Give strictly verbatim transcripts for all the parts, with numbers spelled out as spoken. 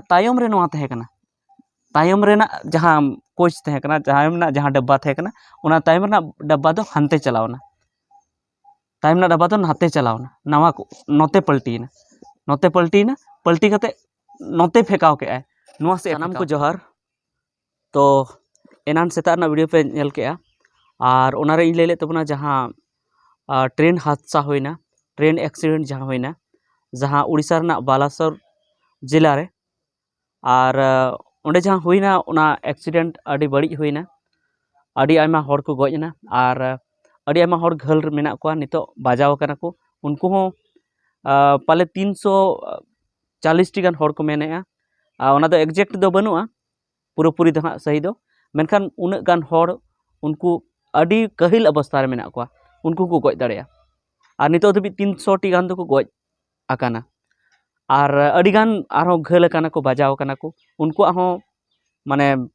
ᱛᱟᱭᱚᱢ ᱨᱮ ᱱᱚᱣᱟ ᱛᱟᱦᱮᱸ ᱠᱟᱱᱟ, ᱛᱟᱭᱚᱢ ᱨᱮᱱᱟᱜ ᱡᱟᱦᱟᱸ ᱠᱳᱪ ᱛᱟᱦᱮᱸ ᱠᱟᱱᱟ, ᱛᱟᱭᱚᱢ ᱨᱮᱱᱟᱜ ᱡᱟᱦᱟᱸ ᱰᱟᱵᱵᱟ ᱛᱟᱦᱮᱸ ᱠᱟᱱᱟ, ᱚᱱᱟ ᱛᱟᱭᱚᱢ ᱨᱮᱱᱟᱜ ᱰᱟᱵᱵᱟ ᱫᱚ ᱦᱟᱱᱛᱮ ᱪᱟᱞᱟᱣᱱᱟ, ᱛᱟᱭᱚᱢ ᱨᱮᱱᱟᱜ ᱰᱟᱵᱵᱟ ᱫᱚ ᱱᱟᱛᱮ ᱪᱟᱞᱟᱣᱱᱟ, ᱱᱟᱣᱟ ᱠᱚ ᱱᱚᱛᱮ ᱯᱟᱞᱴᱤᱭᱮᱱᱟ, ᱱᱚᱛᱮ ᱯᱟᱞᱴᱤᱭᱮᱱᱟ, ᱯᱟᱞᱴᱤ ᱠᱟᱛᱮ ᱱᱚᱛᱮ ᱯᱷᱮᱸᱠᱟᱣ ᱠᱮᱜᱼᱟᱭ, ᱱᱚᱣᱟ ᱥᱮᱫ ᱥᱟᱱᱟᱢ ᱠᱚ ᱯᱷᱮᱸᱠᱟᱣ᱾ ᱡᱚᱦᱟᱨ᱾ ᱛᱚ ᱮᱱᱟᱱ ᱥᱮᱛᱟᱜ ᱨᱮᱱᱟᱜ ᱵᱷᱤᱰᱤᱭᱳ ᱯᱮ ᱧᱮᱞ ᱠᱮᱜᱼᱟ, ᱟᱨ ᱚᱱᱟᱨᱮ ᱤᱧ ᱞᱟᱹᱭ ᱞᱮᱫ ᱛᱟᱵᱚᱱᱟ ᱡᱟᱦᱟᱸ ᱴᱨᱮᱱ ᱦᱟᱫᱥᱟ ᱦᱩᱭᱱᱟ, ᱴᱨᱮᱱ ᱮᱠᱥᱤᱰᱮᱱᱴ ᱡᱟᱦᱟᱸ ᱦᱩᱭᱱᱟ, ᱡᱟᱦᱟᱸ ᱩᱲᱤᱥᱥᱟ ᱨᱮᱱᱟᱜ ᱵᱟᱞᱟᱥᱚᱨ ᱡᱮᱞᱟ ᱨᱮ, ᱟᱨ ᱚᱸᱰᱮ ᱡᱟᱦᱟᱸ ᱦᱩᱭᱱᱟ ᱚᱱᱟ ᱮᱠᱥᱤᱰᱮᱱᱴ ᱟᱹᱰᱤ ᱵᱟᱹᱲᱤᱡ ᱦᱩᱭᱱᱟ, ᱟᱹᱰᱤ ᱟᱭᱢᱟ ᱦᱚᱲ ᱠᱚ ᱜᱚᱡ ᱮᱱᱟ, ᱟᱨ ᱟᱹᱰᱤ ᱟᱭᱢᱟ ᱦᱚᱲ ᱜᱷᱟᱹᱞ ᱨᱮ ᱢᱮᱱᱟᱜ ᱠᱚᱣᱟ, ᱱᱤᱛᱚᱜ ᱵᱟᱡᱟᱣ ᱠᱟᱱᱟ ᱠᱚ᱾ ᱩᱱᱠᱩ ᱦᱚᱸ ᱯᱟᱞᱮ ᱛᱤᱱᱥᱚ ᱪᱟᱞᱤᱥ ᱴᱤ ᱜᱟᱱ ᱦᱚᱲ ᱠᱚ ᱢᱮᱱᱮᱜᱼᱟ᱾ ᱟᱨ ᱚᱱᱟ ᱫᱚ ᱮᱠᱡᱮᱠᱴ ᱫᱚ ᱵᱟᱹᱱᱩᱜᱼᱟ, ᱯᱩᱨᱟᱹᱯᱩᱨᱤ ᱫᱚ ᱦᱟᱸᱜ ᱥᱟᱹᱦᱤ ᱫᱚ, ᱢᱮᱱᱠᱷᱟᱱ ᱩᱱᱟᱹᱜ ᱜᱟᱱ ᱦᱚᱲ ᱩᱱᱠᱩ ᱟᱹᱰᱤ ᱠᱟᱹᱦᱤᱞ ᱚᱵᱚᱥᱛᱷᱟ ᱨᱮ ᱢᱮᱱᱟᱜ ᱠᱚᱣᱟ, ᱩᱱᱠᱩ ᱠᱚ ᱜᱚᱡ ᱫᱟᱲᱮᱭᱟᱜᱼᱟ᱾ ᱟᱨ ᱱᱤᱛᱚᱜ ᱫᱷᱟᱹᱵᱤᱡ ᱛᱤᱱᱥᱚ ᱴᱤ ᱜᱟᱱ ᱫᱚᱠᱚ ᱜᱚᱡ ᱟᱠᱟᱱᱟ, ᱟᱨ ᱟᱹᱰᱤᱜᱟᱱ ᱟᱨᱦᱚᱸ ᱜᱷᱟᱹᱞ ᱟᱠᱟᱱᱟ ᱠᱚ, ᱵᱟᱡᱟᱣ ᱟᱠᱟᱱᱟ ᱠᱚ, ᱩᱱᱠᱩᱣᱟᱜ ᱦᱚᱸ ᱢᱟᱱᱮ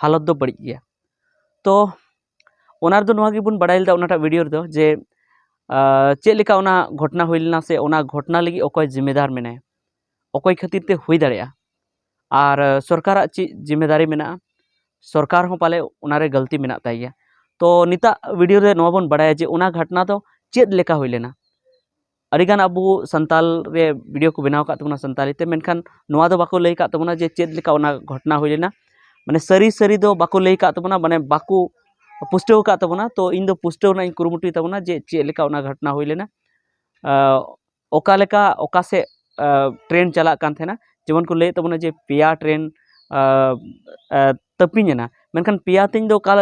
ᱦᱟᱞᱚᱛ ᱫᱚ ᱵᱟᱹᱲᱤᱡ ᱜᱮᱭᱟ᱾ ᱛᱚ ᱚᱱᱟ ᱨᱮᱫᱚ ᱱᱚᱣᱟ ᱜᱮᱵᱚᱱ ᱵᱟᱲᱟᱭ ᱞᱮᱫᱟ ᱚᱱᱟᱴᱟᱜ ᱵᱷᱤᱰᱤᱭᱳ ᱨᱮᱫᱚ ᱡᱮ ᱪᱮᱫ ᱞᱮᱠᱟ ᱚᱱᱟ ᱜᱷᱚᱴᱚᱱᱟ ᱦᱩᱭ ᱞᱮᱱᱟ, ᱥᱮ ᱚᱱᱟ ᱜᱷᱚᱴᱚᱱᱟ ᱞᱟᱹᱜᱤᱫ ᱚᱠᱚᱭ ᱡᱤᱢᱢᱮᱫᱟᱨ ᱢᱮᱱᱟᱭᱟ, ᱚᱠᱚᱭ ᱠᱷᱟᱹᱛᱤᱨ ᱛᱮ ᱦᱩᱭ ᱫᱟᱲᱮᱭᱟᱜᱼᱟ, ᱟᱨ ᱥᱚᱨᱠᱟᱨᱟᱜ ᱪᱮᱫ ᱡᱤᱢᱢᱮᱫᱟᱨᱤ ᱢᱮᱱᱟᱜᱼᱟ, ᱥᱚᱨᱠᱟᱨ ᱦᱚᱸ ᱯᱟᱞᱮ ᱚᱱᱟᱨᱮ ᱜᱟᱹᱞᱛᱤ ᱢᱮᱱᱟᱜ ᱛᱟᱭ ᱜᱮᱭᱟ᱾ ᱛᱚ ᱱᱤᱛᱟᱜ ᱵᱷᱤᱰᱤᱭᱳ ᱨᱮ ᱱᱚᱣᱟ ᱵᱚᱱ ᱵᱟᱲᱟᱭᱟ ᱡᱮ ᱚᱱᱟ ᱜᱷᱚᱴᱚᱱᱟ ᱫᱚ ᱪᱮᱫ ᱞᱮᱠᱟ ᱦᱩᱭ ᱞᱮᱱᱟ᱾ ᱟᱹᱰᱤᱜᱟᱱ ᱟᱵᱚ ᱥᱟᱱᱛᱟᱞ ᱨᱮ ᱵᱷᱤᱰᱤᱭᱳ ᱠᱚ ᱵᱮᱱᱟᱣ ᱟᱠᱟᱫ ᱛᱟᱵᱚᱱᱟ ᱥᱟᱱᱛᱟᱞᱤ ᱛᱮ, ᱢᱮᱱᱠᱷᱟᱱ ᱱᱚᱣᱟ ᱫᱚ ᱵᱟᱠᱚ ᱞᱟᱹᱭ ᱟᱠᱟᱫ ᱛᱟᱵᱚᱱᱟ ᱡᱮ ᱪᱮᱫ ᱞᱮᱠᱟ ᱚᱱᱟ ᱜᱷᱚᱴᱚᱱᱟ ᱦᱩᱭ ᱞᱮᱱᱟ, ᱢᱟᱱᱮ ᱥᱟᱹᱨᱤ ᱥᱟᱹᱨᱤ ᱫᱚ ᱵᱟᱠᱚ ᱞᱟᱹᱭ ᱟᱠᱟᱫ ᱛᱟᱵᱚᱱᱟ, ᱢᱟᱱᱮ ᱵᱟᱠᱚ ᱯᱩᱥᱴᱟᱹᱣ ᱟᱠᱟᱫ ᱛᱟᱵᱚᱱᱟ᱾ ᱛᱚ ᱤᱧ ᱫᱚ ᱯᱩᱥᱴᱟᱹᱣ ᱨᱮᱱᱟᱜ ᱤᱧ ᱠᱩᱨᱩᱢᱩᱴᱩᱭ ᱛᱟᱵᱚᱱᱟ ᱡᱮ ᱪᱮᱫ ᱞᱮᱠᱟ ᱚᱱᱟ ᱜᱷᱚᱴᱚᱱᱟ ᱦᱩᱭ ᱞᱮᱱᱟ᱾ ᱚᱠᱟ ᱞᱮᱠᱟ ᱚᱠᱟ ᱥᱮᱫ ᱴᱨᱮᱱ ᱪᱟᱞᱟᱜ ᱠᱟᱱ ᱛᱟᱦᱮᱱᱟ, ᱡᱮᱢᱚᱱ ᱠᱚ ᱞᱟᱹᱭᱮᱫ ᱛᱟᱵᱚᱱᱟ ᱡᱮ ᱯᱮᱭᱟ ᱴᱨᱮᱱ ᱛᱟᱹᱯᱤᱧ ᱮᱱᱟ, ᱢᱮᱱᱠᱷᱟᱱ ᱯᱮᱭᱟ ᱛᱤᱧ ᱫᱚ ᱚᱠᱟ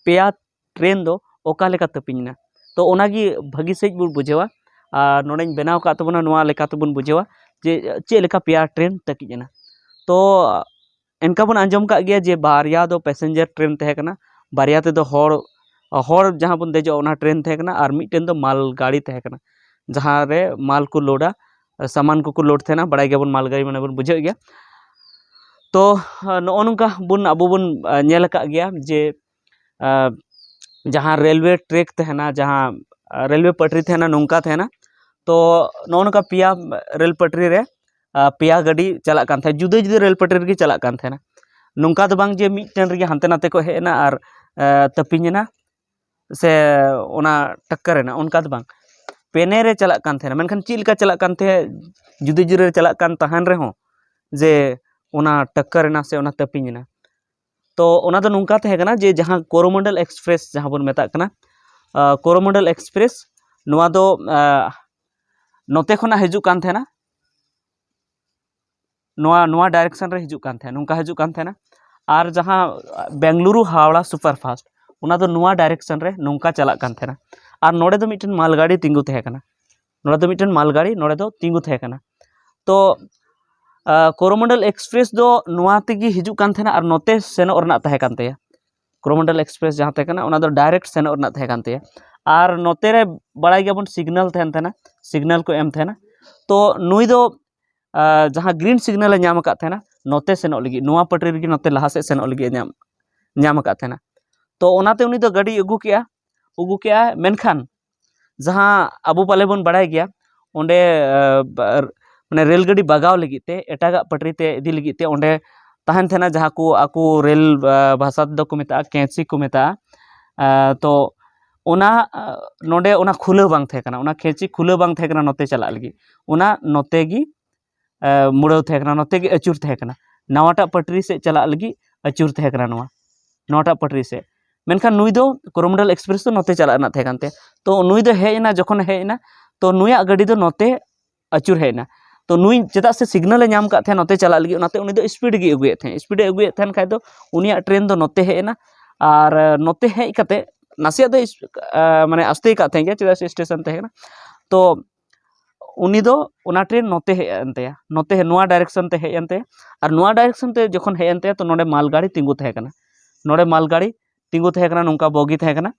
ᱯᱮᱭᱟ ᱴᱨᱮᱱ ᱫᱚ ᱚᱠᱟ ᱞᱮᱠᱟ ᱛᱟᱹᱯᱤᱧ ᱮᱱᱟ᱾ ᱛᱚ ᱚᱱᱟᱜᱮ ᱵᱷᱟᱹᱜᱤ ᱥᱟᱺᱦᱤᱡ ᱵᱚᱱ ᱵᱩᱡᱷᱟᱹᱣᱟ, ᱟᱨ ᱱᱚᱰᱮᱧ ᱵᱮᱱᱟᱣ ᱟᱠᱟᱫ ᱛᱟᱵᱚᱱᱟ, ᱱᱚᱣᱟ ᱞᱮᱠᱟ ᱛᱮᱵᱚᱱ ᱵᱩᱡᱷᱟᱹᱣᱟ ᱡᱮ ᱪᱮᱫ ᱞᱮᱠᱟ ᱯᱮᱭᱟ ᱴᱨᱮᱱ ᱛᱟᱹᱠᱤᱡ ᱮᱱᱟ᱾ ᱛᱚ ᱮᱱᱠᱟ ᱵᱚᱱ ᱟᱸᱡᱚᱢ ᱠᱟᱜ ᱜᱮᱭᱟ ᱡᱮ ᱵᱟᱨᱭᱟ ᱫᱚ ᱯᱮᱥᱮᱧᱡᱟᱨ ᱴᱨᱮᱱ ᱛᱟᱦᱮᱸ ᱠᱟᱱᱟ, ᱵᱟᱨᱭᱟ ᱛᱮᱫᱚ ᱦᱚᱲ, ᱦᱚᱲ ᱡᱟᱦᱟᱸ ᱵᱚᱱ ᱫᱮᱡᱚᱜᱼᱟ ᱚᱱᱟ ᱴᱨᱮᱱ ᱛᱟᱦᱮᱸ ᱠᱟᱱᱟ, ᱟᱨ ᱢᱤᱫᱴᱮᱱ ᱫᱚ ᱢᱟᱞ ᱜᱟᱹᱲᱤ ᱛᱟᱦᱮᱸ ᱠᱟᱱᱟ, ᱡᱟᱦᱟᱸ ᱨᱮ ᱢᱟᱞ ᱠᱚ ᱞᱳᱰᱟ, ᱥᱟᱢᱟᱱ ᱠᱚᱠᱚ ᱞᱳᱰ ᱛᱟᱦᱮᱱᱟ᱾ ᱵᱟᱲᱟᱭ ᱜᱮᱭᱟᱵᱚᱱ ᱢᱟᱞ ᱜᱟᱹᱲᱤ ᱢᱟᱱᱮ ᱵᱚᱱ ᱵᱩᱡᱷᱟᱹᱣ ᱜᱮᱭᱟ᱾ ᱛᱚ ᱱᱚᱜᱼᱚ ᱱᱚᱝᱠᱟ ᱵᱚᱱ ᱟᱵᱚ ᱵᱚᱱ ᱧᱮᱞ ᱟᱠᱟᱫ ᱜᱮᱭᱟ ᱡᱮ ᱡᱟᱦᱟᱸ ᱨᱮᱞᱣᱮ ᱴᱨᱮᱠ ᱛᱟᱦᱮᱱᱟ, ᱡᱟᱦᱟᱸ ᱨᱮᱞᱣᱮ ᱯᱟᱴᱨᱤ ᱛᱟᱦᱮᱱᱟ, ᱱᱚᱝᱠᱟ ᱛᱟᱦᱮᱱᱟ᱾ ᱛᱚ ᱱᱚᱜᱼᱚ ᱱᱚᱝᱠᱟ ᱯᱮᱭᱟ ᱨᱮᱞ ᱯᱟᱴᱨᱤ ᱨᱮ ᱟᱨ ᱯᱮᱭᱟ ᱜᱟᱹᱰᱤ ᱪᱟᱞᱟᱜ ᱠᱟᱱ ᱛᱟᱦᱮᱸᱫ, ᱡᱩᱫᱟᱹ ᱡᱩᱫᱟᱹ ᱨᱮᱞ ᱯᱟᱹᱴᱨᱤ ᱨᱮᱜᱮ ᱪᱟᱞᱟᱜ ᱠᱟᱱ ᱛᱟᱦᱮᱱᱟ᱾ ᱱᱚᱝᱠᱟ ᱫᱚ ᱵᱟᱝ ᱡᱮ ᱢᱤᱫᱴᱮᱱ ᱨᱮᱜᱮ ᱦᱟᱱᱛᱮ ᱱᱟᱛᱮ ᱠᱚ ᱦᱮᱡ ᱮᱱᱟ ᱟᱨ ᱛᱟᱹᱯᱤᱧ ᱮᱱᱟ ᱥᱮ ᱚᱱᱟ ᱴᱟᱠᱠᱟᱨ ᱮᱱᱟ, ᱚᱱᱠᱟ ᱫᱚ ᱵᱟᱝ᱾ ᱯᱮᱱᱮ ᱨᱮ ᱪᱟᱞᱟᱜ ᱠᱟᱱ ᱛᱟᱦᱮᱱᱟ, ᱢᱮᱱᱠᱷᱟᱱ ᱪᱮᱫ ᱞᱮᱠᱟ ᱪᱟᱞᱟᱜ ᱠᱟᱱ ᱛᱟᱦᱮᱸᱫ, ᱡᱩᱫᱟᱹ ᱡᱩᱫᱟᱹ ᱨᱮ ᱪᱟᱞᱟᱜ ᱠᱟᱱ ᱛᱟᱦᱮᱱ ᱨᱮᱦᱚᱸ ᱡᱮ ᱚᱱᱟ ᱴᱟᱠᱠᱟᱨ ᱮᱱᱟ ᱥᱮ ᱚᱱᱟ ᱛᱟᱹᱯᱤᱧ ᱮᱱᱟ, ᱛᱚ ᱚᱱᱟ ᱫᱚ ᱱᱚᱝᱠᱟ ᱛᱟᱦᱮᱸ ᱠᱟᱱᱟ ᱡᱮ ᱡᱟᱦᱟᱸ ᱠᱚᱨᱚᱢᱚᱱᱰᱚᱞ ᱮᱠᱥᱯᱨᱮᱥ ᱡᱟᱦᱟᱸ ᱵᱚᱱ ᱢᱮᱛᱟᱜ ᱠᱟᱱᱟ, ᱠᱚᱨᱚᱢᱚᱱᱰᱚᱞ ᱮᱠᱥᱯᱨᱮᱥ, ᱱᱚᱣᱟ ᱫᱚ ᱱᱚᱛᱮ ᱠᱷᱚᱱᱟᱜ ᱦᱤᱡᱩᱜ ᱠᱟᱱ ᱛᱟᱦᱮᱱᱟ, ᱱᱚᱣᱟ ᱱᱚᱣᱟ ᱰᱟᱭᱨᱮᱠᱥᱚᱱ ᱨᱮ ᱦᱤᱡᱩᱜ ᱠᱟᱱ ᱛᱟᱦᱮᱱᱟ, ᱱᱚᱝᱠᱟ ᱦᱤᱡᱩᱜ ᱠᱟᱱ ᱛᱟᱦᱮᱱᱟ᱾ ᱟᱨ ᱡᱟᱦᱟᱸ ᱵᱮᱝᱜᱟᱞᱩᱨᱩ ᱦᱟᱣᱲᱟ ᱥᱩᱯᱟᱨ ᱯᱷᱟᱥᱴ, ᱚᱱᱟ ᱫᱚ ᱱᱚᱣᱟ ᱰᱟᱭᱨᱮᱠᱥᱚᱱ ᱨᱮ ᱱᱚᱝᱠᱟ ᱪᱟᱞᱟᱜ ᱠᱟᱱ ᱛᱟᱦᱮᱱᱟ᱾ ᱟᱨ ᱱᱚᱰᱮ ᱫᱚ ᱢᱤᱫᱴᱮᱱ ᱢᱟᱞᱜᱟᱹᱰᱤ ᱛᱤᱸᱜᱩ ᱛᱟᱦᱮᱸ ᱠᱟᱱᱟ, ᱱᱚᱰᱮ ᱫᱚ ᱢᱤᱫᱴᱮᱱ ᱢᱟᱞᱜᱟᱹᱰᱤ ᱱᱚᱰᱮ ᱫᱚ ᱛᱤᱸᱜᱩ ᱛᱟᱦᱮᱸ ᱠᱟᱱᱟ᱾ ᱛᱚ ᱠᱚᱨᱚᱢᱚᱱᱰᱚᱞ ᱮᱠᱥᱯᱨᱮᱥ ᱫᱚ ᱱᱚᱣᱟ ᱛᱮᱜᱮ ᱦᱤᱡᱩᱜ ᱠᱟᱱ ᱛᱟᱦᱮᱱᱟ ᱟᱨ ᱱᱚᱛᱮ ᱥᱮᱱᱚᱜ ᱨᱮᱱᱟᱜ ᱛᱟᱦᱮᱸ ᱠᱟᱱ ᱛᱟᱭᱟ᱾ ᱠᱚᱨᱚᱢᱚᱱᱰᱚᱞ ᱮᱠᱥᱯᱨᱮᱥ ᱡᱟᱦᱟᱸ ᱛᱟᱦᱮᱸ ᱠᱟᱱᱟ, ᱚᱱᱟ ᱫᱚ ᱰᱟᱭᱨᱮᱠᱴ ᱥᱮᱱᱚᱜ ᱨᱮᱱᱟᱜ ᱛᱟᱦᱮᱸ ᱠᱟᱱ ᱛᱟᱭᱟ᱾ ᱟᱨ ᱱᱚᱛᱮ ᱨᱮ ᱵᱟᱲᱟᱭ ᱜᱮᱭᱟᱵᱚᱱ, ᱥᱤᱜᱽᱱᱟᱞ ᱛᱟᱦᱮᱱ ᱛᱟᱦᱮᱱᱟ, ᱥᱤᱜᱽᱱᱟᱞ ᱠᱚ ᱮᱢ ᱛᱟᱦᱮᱱᱟ᱾ ᱛᱚ ᱱᱩᱭ ᱫᱚ ᱡᱟᱦᱟᱸ ᱜᱨᱤᱱ ᱥᱤᱜᱽᱱᱟᱞ ᱮ ᱧᱟᱢ ᱟᱠᱟᱫ ᱛᱟᱦᱮᱱᱟ ᱱᱚᱛᱮ ᱥᱮᱱᱚᱜ ᱞᱟᱹᱜᱤᱫ, ᱱᱚᱣᱟ ᱯᱟᱹᱴᱨᱤ ᱨᱮᱜᱮ ᱱᱚᱛᱮ ᱞᱟᱦᱟ ᱥᱮᱫ ᱥᱮᱱᱚᱜ ᱞᱟᱹᱜᱤᱫ ᱮ ᱧᱟᱢ ᱧᱟᱢ ᱟᱠᱟᱫ ᱛᱟᱦᱮᱱᱟ᱾ ᱛᱚ ᱚᱱᱟᱛᱮ ᱩᱱᱤ ᱫᱚ ᱜᱟᱹᱰᱤ ᱟᱹᱜᱩ ᱠᱮᱜᱼᱟ, ᱟᱹᱜᱩ ᱠᱮᱜᱼᱟ᱾ ᱢᱮᱱᱠᱷᱟᱱ ᱡᱟᱦᱟᱸ ᱟᱵᱚ ᱯᱟᱞᱮ ᱵᱚᱱ ᱵᱟᱲᱟᱭ ᱜᱮᱭᱟ, ᱚᱸᱰᱮ ᱢᱟᱱᱮ ᱨᱮᱹᱞ ᱜᱟᱹᱰᱤ ᱵᱟᱜᱟᱣ ᱞᱟᱹᱜᱤᱫ ᱛᱮ, ᱮᱴᱟᱜᱟᱜ ᱯᱟᱹᱴᱨᱤ ᱛᱮ ᱤᱫᱤ ᱞᱟᱹᱜᱤᱫ ᱛᱮ ᱚᱸᱰᱮ ᱛᱟᱦᱮᱱ ᱛᱟᱦᱮᱱᱟ, ᱡᱟᱦᱟᱸ ᱠᱚ ᱟᱠᱚ ᱨᱮᱹᱞ ᱵᱷᱟᱥᱟ ᱛᱮᱫᱚ ᱠᱚ ᱢᱮᱛᱟᱜᱼᱟ, ᱠᱮᱸᱪᱤ ᱠᱚ ᱢᱮᱛᱟᱜᱼᱟ᱾ ᱛᱚ ᱚᱱᱟ ᱱᱚᱰᱮ ᱚᱱᱟ ᱠᱷᱩᱞᱟᱹᱣ ᱵᱟᱝ ᱛᱟᱦᱮᱸ ᱠᱟᱱᱟ, ᱚᱱᱟ ᱠᱮᱸᱪᱤ ᱠᱷᱩᱞᱟᱹᱣ ᱵᱟᱝ ᱛᱟᱦᱮᱸ ᱠᱟᱱᱟ ᱱᱚᱛᱮ ᱪᱟᱞᱟᱜ ᱞᱟᱹᱜᱤᱫ, ᱚᱱᱟ ᱱᱚᱛᱮ ᱜᱮ ᱢᱩᱲᱟᱹᱣ ᱛᱟᱦᱮᱸ ᱠᱟᱱᱟ, ᱱᱚᱛᱮ ᱜᱮ ᱟᱹᱪᱩᱨ ᱛᱟᱦᱮᱸ ᱠᱟᱱᱟ, ᱱᱟᱣᱟᱴᱟᱜ ᱯᱟᱹᱴᱨᱤ ᱥᱮᱫ ᱪᱟᱞᱟᱜ ᱞᱟᱹᱜᱤᱫ ᱟᱹᱪᱩᱨ ᱛᱟᱦᱮᱸ ᱠᱟᱱᱟ ᱱᱚᱣᱟ, ᱱᱟᱣᱟᱴᱟᱜ ᱯᱟᱹᱴᱨᱤ ᱥᱮᱫ᱾ ᱢᱮᱱᱠᱷᱟᱱ ᱱᱩᱭ ᱫᱚ ᱠᱚᱨᱚᱢᱚᱱᱰᱚᱞ ᱮᱠᱥᱯᱨᱮᱥ ᱫᱚ ᱱᱚᱛᱮ ᱪᱟᱞᱟᱜ ᱨᱮᱱᱟᱜ ᱛᱟᱦᱮᱸ ᱠᱟᱱ ᱛᱟᱭᱟ᱾ ᱛᱚ ᱱᱩᱭ ᱫᱚ ᱦᱮᱡ ᱮᱱᱟ, ᱡᱚᱠᱷᱚᱱ ᱦᱮᱡ ᱮᱱᱟ, ᱛᱚ ᱱᱩᱭᱟᱜ ᱜᱟᱹᱰᱤ ᱫᱚ ᱱᱚᱛᱮ ᱟᱹᱪᱩᱨ ᱦᱮᱡ ᱮᱱᱟ᱾ ᱛᱚ ᱱᱩᱭ ᱪᱮᱫᱟᱜ ᱥᱮ ᱥᱤᱜᱽᱱᱟᱞ ᱮ ᱧᱟᱢ ᱟᱠᱟᱫ ᱛᱟᱦᱮᱸᱫ ᱱᱚᱛᱮ ᱪᱟᱞᱟᱜ ᱞᱟᱹᱜᱤᱫ, ᱚᱱᱟᱛᱮ ᱩᱱᱤ ᱫᱚ ᱥᱯᱤᱰ ᱜᱮ ᱟᱹᱜᱩᱭᱮᱫ ᱛᱟᱦᱮᱸᱫ᱾ ᱥᱯᱤᱰ ᱮ ᱟᱹᱜᱩᱭᱮᱫ ᱛᱟᱦᱮᱸᱫ ᱠᱷᱟᱡ ᱫᱚ ᱩᱱᱤᱭᱟᱜ ᱴᱨᱮᱱ ᱫᱚ ᱱᱚᱛᱮ ᱦᱮᱡ ᱮᱱᱟ᱾ ᱟᱨ ᱱᱚᱛᱮ ᱦᱮᱡ ᱠᱟᱛᱮ ᱱᱟᱥᱮᱭᱟᱜ ᱫᱚ ᱢᱟᱱᱮ ᱟᱥᱛᱮ ᱟᱠᱟᱫ ᱛᱟᱦᱮᱸᱫ ᱜᱮᱭᱟ, ᱪᱮᱫᱟᱜ ᱥᱮ ᱥᱴᱮᱥᱚᱱ ᱛᱟᱦᱮᱸ ᱠᱟᱱᱟ᱾ ᱛᱚ ᱩᱱᱤ ᱫᱚ ᱚᱱᱟ ᱴᱨᱮᱱ ᱱᱚᱛᱮ ᱦᱮᱡ ᱮᱱ ᱛᱟᱭᱟ, ᱱᱚᱛᱮ ᱱᱚᱣᱟ ᱰᱟᱭᱨᱮᱠᱥᱚᱱ ᱛᱮ ᱦᱮᱡ ᱮᱱ ᱛᱟᱭᱟ᱾ ᱟᱨ ᱱᱚᱣᱟ ᱰᱟᱭᱨᱮᱠᱥᱚᱱ ᱛᱮ ᱡᱚᱠᱷᱚᱱ ᱦᱮᱡ ᱮᱱ ᱛᱟᱭᱟ, ᱛᱚ ᱱᱚᱰᱮ ᱢᱟᱞᱜᱟᱹᱲᱤ ᱛᱤᱸᱜᱩ ᱛᱟᱦᱮᱸ ᱠᱟᱱᱟ, ᱱᱚᱰᱮ ᱢᱟᱞᱜᱟᱹᱲᱤ ᱛᱤᱸᱜᱩ ᱛᱟᱦᱮᱸ ᱠᱟᱱᱟ, ᱱᱚᱝᱠᱟ ᱵᱚᱜᱤ ᱛᱟᱦᱮᱸ ᱠᱟᱱᱟ᱾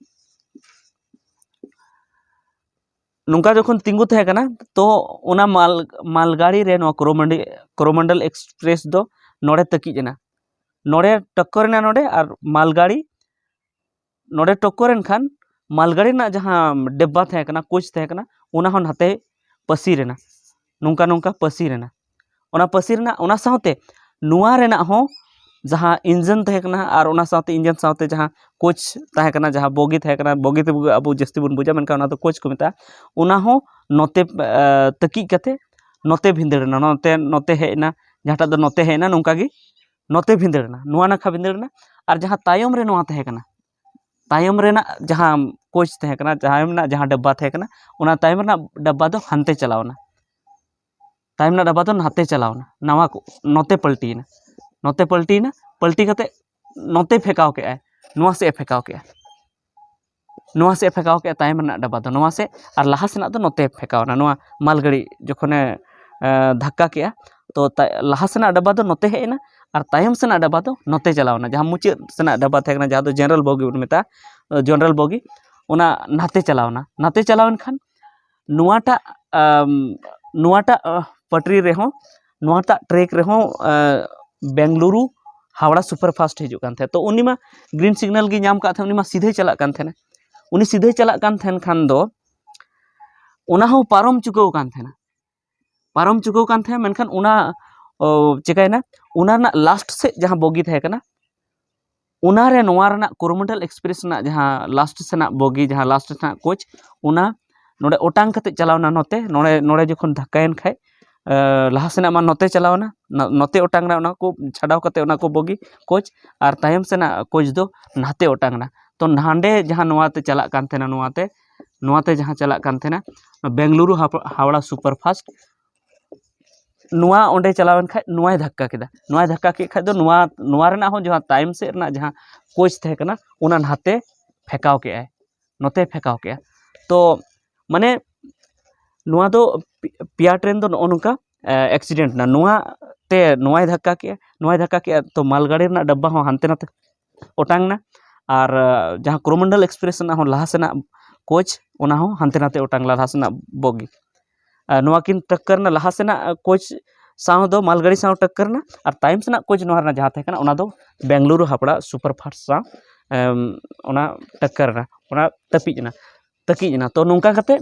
ᱱᱚᱝᱠᱟ ᱡᱚᱠᱷᱚᱱ ᱛᱤᱸᱜᱩ ᱛᱟᱦᱮᱸ ᱠᱟᱱᱟ, ᱛᱚ ᱚᱱᱟ ᱢᱟᱞ ᱢᱟᱞᱜᱟᱹᱲᱤ ᱨᱮ ᱱᱚᱣᱟ ᱠᱚᱨᱚᱢᱚᱱᱰᱤ ᱠᱚᱨᱚᱢᱚᱱᱰᱚᱞ ᱮᱠᱥᱯᱨᱮᱥ ᱫᱚ ᱱᱚᱰᱮ ᱛᱟᱹᱠᱤᱡ ᱮᱱᱟ, ᱱᱚᱰᱮ ᱴᱚᱠᱠᱚᱨ ᱮᱱᱟ ᱱᱚᱰᱮ, ᱟᱨ ᱢᱟᱞᱜᱟᱹᱲᱤ ᱱᱚᱰᱮ ᱴᱚᱠᱠᱚᱨ ᱮᱱ ᱠᱷᱟᱱ ᱢᱟᱞᱜᱟᱹᱲᱤ ᱨᱮᱱᱟᱜ ᱡᱟᱦᱟᱸ ᱰᱮᱵᱵᱟ ᱛᱟᱦᱮᱸ ᱠᱟᱱᱟ, ᱠᱳᱪ ᱛᱟᱦᱮᱸ ᱠᱟᱱᱟ, ᱚᱱᱟ ᱦᱚᱸ ᱱᱟᱛᱮ ᱯᱟᱹᱥᱤᱨ ᱮᱱᱟ, ᱱᱚᱝᱠᱟ ᱱᱚᱝᱠᱟ ᱯᱟᱹᱥᱤᱨ ᱮᱱᱟ᱾ ᱚᱱᱟ ᱯᱟᱹᱥᱤ ᱨᱮᱱᱟᱜ, ᱚᱱᱟ ᱥᱟᱶᱛᱮ ᱱᱚᱣᱟ ᱨᱮᱱᱟᱜ ᱦᱚᱸ ᱡᱟᱦᱟᱸ ᱤᱧᱡᱤᱱ ᱛᱟᱦᱮᱸ ᱠᱟᱱᱟ ᱟᱨ ᱚᱱᱟ ᱥᱟᱶᱛᱮ ᱤᱧᱡᱤᱱ ᱥᱟᱶᱛᱮ ᱡᱟᱦᱟᱸ ᱠᱳᱪ ᱛᱟᱦᱮᱸ ᱠᱟᱱᱟ, ᱡᱟᱦᱟᱸ ᱵᱚᱜᱤ ᱛᱟᱦᱮᱸ ᱠᱟᱱᱟ, ᱵᱚᱜᱤ ᱛᱮ ᱟᱵᱚ ᱡᱟᱹᱥᱛᱤ ᱵᱚᱱ ᱵᱩᱡᱟ, ᱢᱮᱱᱠᱷᱟᱱ ᱚᱱᱟ ᱫᱚ ᱠᱳᱪ ᱠᱚ ᱢᱮᱛᱟᱜᱼᱟ᱾ ᱚᱱᱟ ᱦᱚᱸ ᱱᱚᱛᱮ ᱛᱟᱹᱠᱤᱡ ᱠᱟᱛᱮ ᱱᱚᱛᱮ ᱵᱷᱤᱸᱫᱟᱹᱲ ᱮᱱᱟ, ᱱᱚᱛᱮ ᱱᱚᱛᱮ ᱦᱮᱡ ᱮᱱᱟ, ᱡᱟᱦᱟᱸᱴᱟᱜ ᱫᱚ ᱱᱚᱛᱮ ᱦᱮᱡ ᱮᱱᱟ, ᱱᱚᱝᱠᱟ ᱜᱮ ᱱᱚᱛᱮ ᱵᱷᱤᱸᱫᱟᱹᱲ ᱮᱱᱟ, ᱱᱚᱣᱟ ᱱᱟᱠᱷᱟ ᱵᱷᱤᱸᱫᱟᱹᱲ ᱮᱱᱟ᱾ ᱟᱨ ᱡᱟᱦᱟᱸ ᱛᱟᱭᱚᱢ ᱨᱮ ᱱᱚᱣᱟ ᱛᱟᱦᱮᱸ ᱠᱟᱱᱟ, ᱛᱟᱭᱚᱢ ᱨᱮᱱᱟᱜ ᱡᱟᱦᱟᱸ ᱠᱳᱪ ᱛᱟᱦᱮᱸ ᱠᱟᱱᱟ, ᱛᱟᱭᱚᱢ ᱨᱮᱱᱟᱜ ᱡᱟᱦᱟᱸ ᱰᱟᱵᱵᱟ ᱛᱟᱦᱮᱸ ᱠᱟᱱᱟ, ᱚᱱᱟ ᱛᱟᱭᱚᱢ ᱨᱮᱱᱟᱜ ᱰᱟᱵᱵᱟ ᱫᱚ ᱦᱟᱱᱛᱮ ᱪᱟᱞᱟᱣ ᱮᱱᱟ, ᱛᱟᱭᱚᱢ ᱨᱮᱱᱟᱜ ᱰᱟᱵᱵᱟ ᱫᱚ ᱱᱟᱛᱮ ᱪᱟᱞᱟᱣ ᱮᱱᱟ, ᱱᱟᱣᱟ ᱠᱚ ᱱᱚᱛᱮ ᱯᱟᱞᱴᱤᱭᱮᱱᱟ, ᱱᱚᱛᱮ ᱯᱟᱞᱴᱤᱭᱮᱱᱟ, ᱯᱟᱞᱴᱤ ᱠᱟᱛᱮ ᱱᱚᱛᱮ ᱯᱷᱮᱸᱠᱟᱣ ᱠᱮᱜᱼᱟᱭ, ᱱᱚᱣᱟ ᱥᱮᱫ ᱮ ᱯᱷᱮᱸᱠᱟᱣ ᱠᱮᱜᱼᱟ, ᱱᱚᱣᱟ ᱥᱮᱫ ᱮ ᱯᱷᱮᱸᱠᱟᱣ ᱠᱮᱜᱼᱟ ᱛᱟᱭᱚᱢ ᱨᱮᱱᱟᱜ ᱰᱟᱵᱵᱟ ᱫᱚ ᱱᱚᱣᱟ ᱥᱮᱫ, ᱟᱨ ᱞᱟᱦᱟ ᱥᱮᱱᱟᱜ ᱫᱚ ᱱᱚᱛᱮ ᱯᱷᱮᱸᱠᱟᱣ ᱮᱱᱟ᱾ ᱱᱚᱣᱟ ᱢᱟᱞᱜᱟᱹᱲᱤ ᱡᱚᱠᱷᱚᱱᱮ ᱫᱷᱟᱠᱠᱟ ᱠᱮᱜᱼᱟ, ᱛᱚ ᱞᱟᱦᱟ ᱥᱮᱱᱟᱜ ᱰᱟᱵᱵᱟ ᱫᱚ ᱱᱚᱛᱮ ᱦᱮᱡ ᱮᱱᱟ ᱟᱨ ᱛᱟᱭᱚᱢ ᱥᱮᱱᱟᱜ ᱰᱟᱵᱵᱟ ᱫᱚ ᱱᱚᱛᱮ ᱪᱟᱞᱟᱣ ᱮᱱᱟ, ᱡᱟᱦᱟᱸ ᱢᱩᱪᱟᱹᱫ ᱥᱮᱱᱟᱜ ᱰᱟᱵᱵᱟ ᱛᱟᱦᱮᱸ ᱠᱟᱱᱟ, ᱡᱟᱦᱟᱸ ᱫᱚ ᱡᱮᱱᱟᱨᱮᱞ ᱵᱚᱜᱤ ᱵᱚᱱ ᱢᱮᱛᱟᱜᱼᱟ, ᱡᱮᱱᱟᱨᱮᱞ ᱵᱚᱜᱤ, ᱚᱱᱟ ᱱᱟᱛᱮ ᱪᱟᱞᱟᱣ ᱮᱱᱟ᱾ ᱱᱟᱛᱮ ᱪᱟᱞᱟᱣ ᱮᱱ ᱠᱷᱟᱱ ᱱᱚᱣᱟᱴᱟᱜ ᱱᱚᱣᱟᱴᱟᱜ ᱯᱟᱴᱨᱤ ᱨᱮᱦᱚᱸ, ᱱᱚᱣᱟᱴᱟᱜ ᱴᱨᱮᱠ ᱨᱮᱦᱚᱸ ᱵᱮᱝᱜᱟᱞᱩᱨᱩ ᱦᱟᱣᱲᱟ ᱥᱩᱯᱟᱨ ᱯᱷᱟᱥᱴ ᱦᱤᱡᱩᱜ ᱠᱟᱱ ᱛᱟᱦᱮᱸᱫ᱾ ᱛᱚ ᱩᱱᱤ ᱢᱟ ᱜᱨᱤᱱ ᱥᱤᱜᱽᱱᱟᱞ ᱜᱮ ᱧᱟᱢ ᱠᱟᱜ ᱛᱟᱦᱮᱸᱫ, ᱩᱱᱤ ᱢᱟ ᱥᱤᱫᱷᱟᱹᱭ ᱪᱟᱞᱟᱜ ᱠᱟᱱ ᱛᱟᱦᱮᱱᱟ᱾ ᱩᱱᱤ ᱥᱤᱫᱷᱟᱹᱭ ᱪᱟᱞᱟᱜ ᱠᱟᱱ ᱛᱟᱦᱮᱱ ᱠᱷᱟᱱ ᱫᱚ ᱚᱱᱟ ᱦᱚᱸ ᱯᱟᱨᱚᱢ ᱪᱩᱠᱟᱹᱣ ᱠᱟᱱ ᱛᱟᱦᱮᱱᱟ, ᱯᱟᱨᱚᱢ ᱪᱩᱠᱟᱹᱣ ᱠᱟᱱ ᱛᱟᱦᱮᱸᱫ, ᱢᱮᱱᱠᱷᱟᱱ ᱚᱱᱟ ᱪᱤᱠᱟᱹᱭᱮᱱᱟ, ᱚᱱᱟ ᱨᱮᱱᱟᱜ ᱞᱟᱥᱴ ᱥᱮᱫ ᱡᱟᱦᱟᱸ ᱵᱚᱜᱤ ᱛᱟᱦᱮᱸ ᱠᱟᱱᱟ, ᱚᱱᱟᱨᱮ ᱱᱚᱣᱟ ᱨᱮᱱᱟᱜ ᱠᱳᱨᱳᱢᱚᱱᱰᱚᱞ ᱮᱠᱥᱯᱨᱮᱥ ᱨᱮᱱᱟᱜ ᱡᱟᱦᱟᱸ ᱞᱟᱥᱴ ᱥᱮᱱᱟᱜ ᱵᱚᱜᱤ, ᱡᱟᱦᱟᱸ ᱞᱟᱥᱴ ᱥᱮᱱᱟᱜ ᱠᱳᱪ, ᱚᱱᱟ ᱱᱚᱰᱮ ᱚᱴᱟᱝ ᱠᱟᱛᱮ ᱪᱟᱞᱟᱣᱱᱟ ᱱᱚᱛᱮ᱾ ᱱᱚᱰᱮ ᱱᱚᱰᱮ ᱡᱚᱠᱷᱚᱱ ᱫᱷᱟᱠᱠᱟᱭᱮᱱ ᱠᱷᱟᱡ, ᱞᱟᱦᱟ ᱥᱮᱱᱟᱜ ᱢᱟ ᱱᱚᱛᱮ ᱪᱟᱞᱟᱣᱱᱟ, ᱱᱚᱛᱮ ᱚᱴᱟᱝ ᱮᱱᱟ, ᱚᱱᱟ ᱠᱚ ᱪᱷᱟᱰᱟᱣ ᱠᱟᱛᱮ ᱚᱱᱟ ᱠᱚ ᱵᱚᱜᱤ ᱠᱳᱪ, ᱟᱨ ᱛᱟᱭᱚᱢ ᱥᱮᱱᱟᱜ ᱠᱳᱪ ᱫᱚ ᱱᱟᱛᱮ ᱚᱴᱟᱝ ᱮᱱᱟ᱾ ᱛᱚ ᱱᱟᱰᱮ ᱡᱟᱦᱟᱸ ᱱᱚᱣᱟᱛᱮ ᱪᱟᱞᱟᱜ ᱠᱟᱱ ᱛᱟᱦᱮᱱᱟ, ᱱᱚᱣᱟᱛᱮ ᱱᱚᱣᱟᱛᱮ ᱡᱟᱦᱟᱸ ᱪᱟᱞᱟᱜ ᱠᱟᱱ ᱛᱟᱦᱮᱱᱟ ᱵᱮᱝᱜᱟᱞᱩᱨᱩ ᱦᱟᱣᱲᱟ ᱥᱩᱯᱟᱨ ᱯᱷᱟᱥᱴ, ᱱᱚᱣᱟ ᱚᱸᱰᱮ ᱪᱟᱞᱟᱣᱮᱱ ᱠᱷᱟᱡ ᱱᱚᱣᱟᱭ ᱫᱷᱟᱠᱠᱟ ᱠᱮᱫᱟ᱾ ᱱᱚᱣᱟᱭ ᱫᱷᱟᱠᱠᱟ ᱠᱮᱫ ᱠᱷᱟᱡ ᱫᱚ ᱱᱚᱣᱟ, ᱱᱚᱣᱟ ᱨᱮᱱᱟᱜ ᱦᱚᱸ ᱡᱟᱦᱟᱸ ᱛᱟᱭᱚᱢ ᱥᱮᱫ ᱨᱮᱱᱟᱜ ᱡᱟᱦᱟᱸ ᱠᱳᱪ ᱛᱟᱦᱮᱸ ᱠᱟᱱᱟ, ᱚᱱᱟ ᱱᱟᱛᱮ ᱯᱷᱮᱸᱠᱟᱣ ᱠᱮᱜᱼᱟᱭ, ᱱᱚᱛᱮ ᱯᱷᱮᱸᱠᱟᱣ ᱠᱮᱜᱼᱟ᱾ ᱛᱚ ᱢᱟᱱᱮ ᱱᱚᱣᱟ ᱫᱚ ᱯᱮᱭᱟ ᱴᱨᱮᱱ ᱫᱚ ᱱᱚᱜᱼᱚ ᱱᱚᱝᱠᱟ ᱮᱠᱥᱤᱰᱮᱱᱴ ᱮᱱᱟ᱾ ᱱᱚᱣᱟ ᱛᱮ ᱱᱚᱣᱟᱭ ᱫᱷᱟᱠᱠᱟ ᱠᱮᱜᱼᱟ, ᱱᱚᱣᱟᱭ ᱫᱷᱟᱠᱠᱟ ᱠᱮᱜᱼᱟ, ᱛᱚ ᱢᱟᱞᱜᱟᱹᱰᱤ ᱨᱮᱱᱟᱜ ᱰᱟᱵᱵᱟ ᱦᱚᱸ ᱦᱟᱱᱛᱮ ᱱᱟᱛᱮ ᱚᱴᱟᱝ ᱮᱱᱟ᱾ ᱟᱨ ᱡᱟᱦᱟᱸ ᱠᱳᱨᱳᱢᱚᱱᱰᱚᱞ ᱮᱠᱥᱯᱨᱮᱥ ᱨᱮᱱᱟᱜ ᱦᱚᱸ ᱞᱟᱦᱟ ᱥᱮᱱᱟᱜ ᱠᱳᱪ, ᱚᱱᱟ ᱦᱚᱸ ᱦᱟᱱᱛᱮ ᱱᱟᱛᱮ ᱚᱴᱟᱝ ᱞᱮᱱᱟ, ᱞᱟᱦᱟ ᱥᱮᱱᱟᱜ ᱵᱚᱜᱤ᱾ ᱟᱨ ᱱᱚᱣᱟ ᱠᱤᱱ ᱴᱟᱠᱠᱟᱨ ᱮᱱᱟ, ᱞᱟᱦᱟ ᱥᱮᱱᱟᱜ ᱠᱳᱪ ᱥᱟᱶ ᱫᱚ ᱢᱟᱞᱜᱟᱹᱰᱤ ᱥᱟᱶ ᱴᱟᱠᱠᱟᱨ ᱮᱱᱟ, ᱟᱨ ᱛᱟᱭᱚᱢ ᱥᱮᱱᱟᱜ ᱠᱳᱪ ᱱᱚᱣᱟ ᱨᱮᱱᱟᱜ ᱡᱟᱦᱟᱸ ᱛᱟᱦᱮᱸ ᱠᱟᱱᱟ, ᱚᱱᱟ ᱫᱚ ᱵᱮᱝᱜᱟᱞᱩᱨᱩ ᱦᱟᱯᱲᱟ ᱥᱩᱯᱟᱨ ᱯᱷᱟᱥᱴ ᱥᱟᱶ ᱚᱱᱟ ᱴᱟᱠᱠᱟᱨ ᱮᱱᱟ, ᱚᱱᱟ ᱛᱟᱹᱯᱤᱡ ᱮᱱᱟ, ᱛᱟᱹᱠᱤᱡ ᱮᱱᱟ᱾ ᱛᱚ ᱱᱚᱝᱠᱟ ᱠᱟᱛᱮ